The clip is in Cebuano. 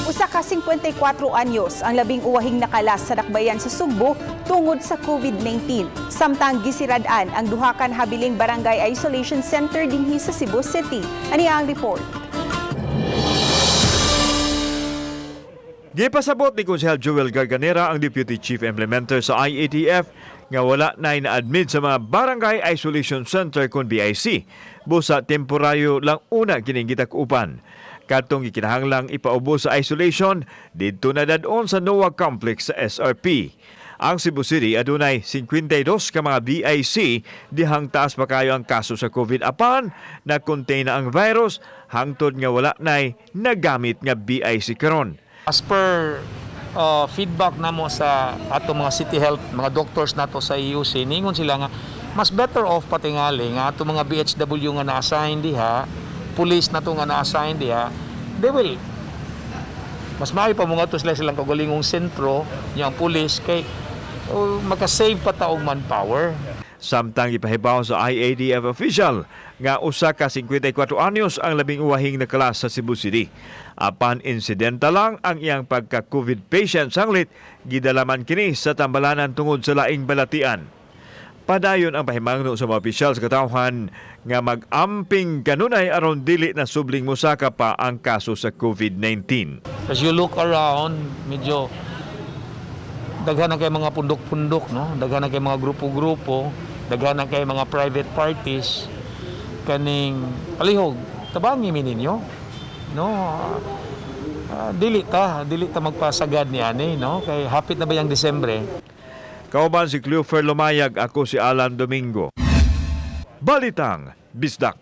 Usa ka 54 anyos ang labing uwahing nakalas sa dakbayan sa Sugbo tungod sa COVID-19. Samtang gisirad-an ang duha ka habiling barangay isolation center dinhi sa Cebu City. Ani ang report. Gipasabot ni Konsehal Joel Garganera, ang Deputy Chief Implementer sa IATF, nga wala na na-admit sa mga Barangay Isolation Center kon BIC. Busa temporaryo lang una kining gitak-upan. Katong gikinahanglang ipaubos sa isolation didto na dad-on sa NOAH Complex sa SRP. Ang Cebu City adunay 52 ka mga BIC dihang taas pa kayo ang kaso sa COVID, apan na-contain na ang virus hangtod nga wala nay nagamit nga BIC karon. As per feedback namo sa ato mga city health, mga doctors nato sa EUC, ningon sila nga mas better off patingali nga ato mga BHW nga na-assign diha, police nato nga na-assign diha, they will mas maayo pa mo ngadto sila silang kagalingong sentro yang police kay maka-save pa ta og manpower. Samtang ipahibaw sa IATF official nga usa ka 54 anyos ang labing uwahing nakalas sa Cebu City. Apan insidenta lang ang iyang pagka-COVID patient, sanglit gidalaman kini sa tambalanan tungod sa laing balatian. Padayon ang pahimangno sa mga opisyal sa katawhan nga mag-amping kanunay aron dili na subling musaka pa ang kaso sa COVID-19. As you look around, medyo daghan na kay mga pundok-pundok, no? Daghan na kay mga grupo-grupo, daghan na kay mga private parties kaning palihog tabangi mi ninyo, no? Dili ta magpasagad ni ani, no, kay hapit na ba yung Disyembre. Kauban si Cleofer Lumayag, ako si Alan Domingo. Balitang Bisdak.